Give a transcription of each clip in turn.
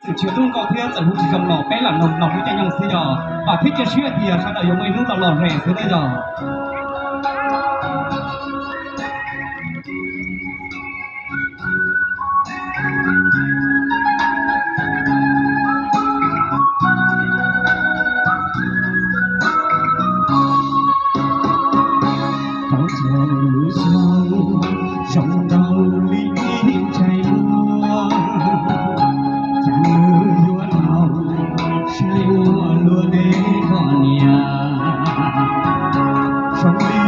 Tsis tub nkaus thiab txawm hu tsis zoo los peb lam mloog mloog lub caij nyoog xwb yog, vam thiab cia siab tias sawv daws yuav muaj ib hnub los lom zem xwb na yog. Tau txog lub xyoo zoo nraug li ib ntsais muag, cas nws yuav laus saib ua luaj deb koj niam. Zoo li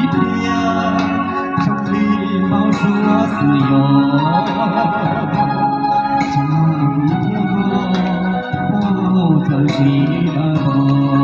ib pliag, zoo li npau suav xwb yog, cas thiaj tau txawm ntsis dawb vog.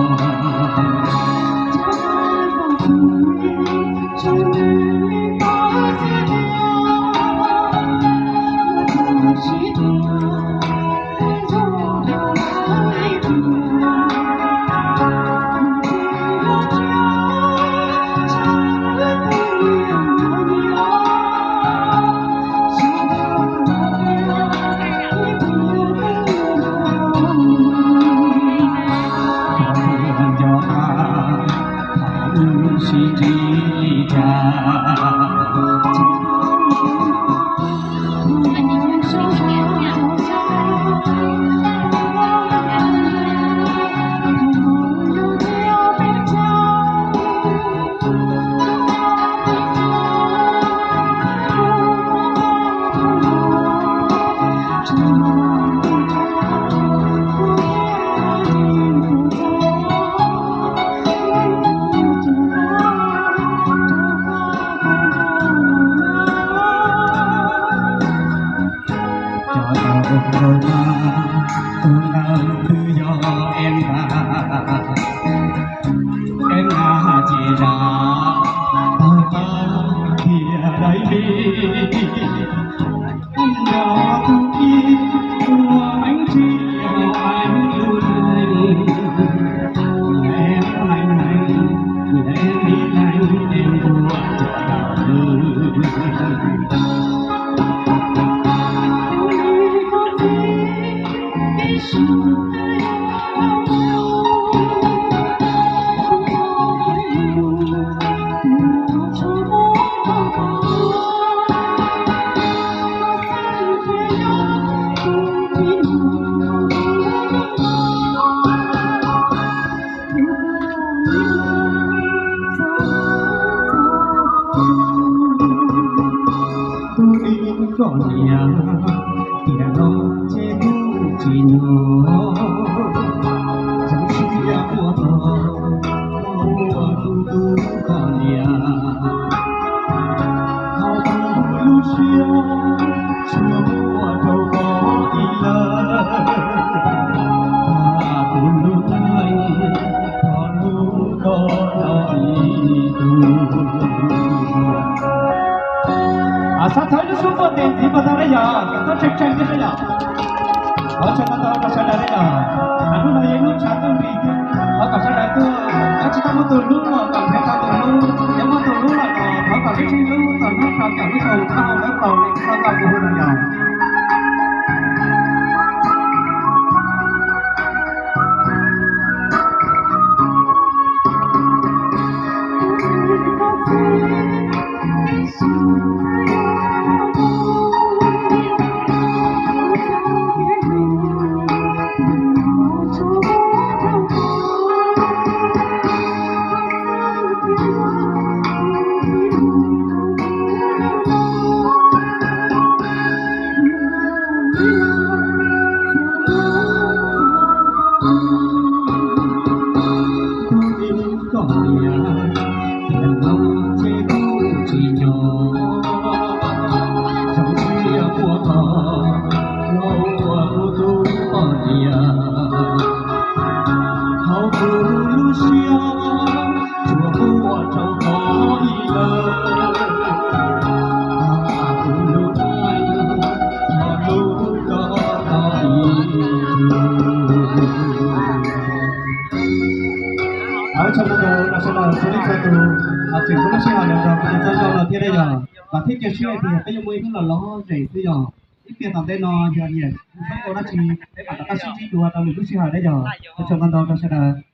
Cov tau rau mas tus ntawd twb yog Em Nkas, Em Nkas ces zam tawg tag kiag daim li. Nrog tus ib ua meej tsis yog meej lub neej, Em Nkas, Em Nkas, Em Nkas, Em Nkas. Tub ib koj niam, tiam no ces kuv tsis nyob, zoo siab ua tog ua tus tub koj niam. Thov tus lub siab tsuas muaj rau koj ib leeg, thov tus lub neej thov hlub koj tau ib tug. Xav thov ib lub suab muaj tes ntxiv puas tau na yog, kom txhob tseem tseem thiab na yog. Thov tseem tau rau sawv daws na yog. Hnub no yog ib hnub tshav ntuj nrig thiab, thov kom sawv daws tuaj, yog tsis tau muaj tus hlub los kom nrhiav tau tus hlub, yog muaj tus hlub lawm los thov kom sib sib hlub txog hnub rau caum lub xyoo tau dawb paug li tau tau kuv hu no yog. Koj niam, tiam no ces kuv tsis nyob, zoo siab ua tog ua kuv tus poj niam. Thov kuv lub siab tsuas muaj rau koj ib leeg, thov kuv lub neej thov hlub koj tau ib tug. Ua tsaug ntau rau sawv daws txhua leej txhua tus tseem kuj lub sij hawm los nrog kuv txhua zaus no thiab na yog, vam thiab cia siab tias peb yuav muaj ib hnub los lom zem xwb yog. Ib pliag tom ntej no yog nyiam Ua dab tsi peb mam rov qab sib ntsib dua rau lwm lub sij hawm na yog. Ua tsaug ntau ntau rau sawv daws.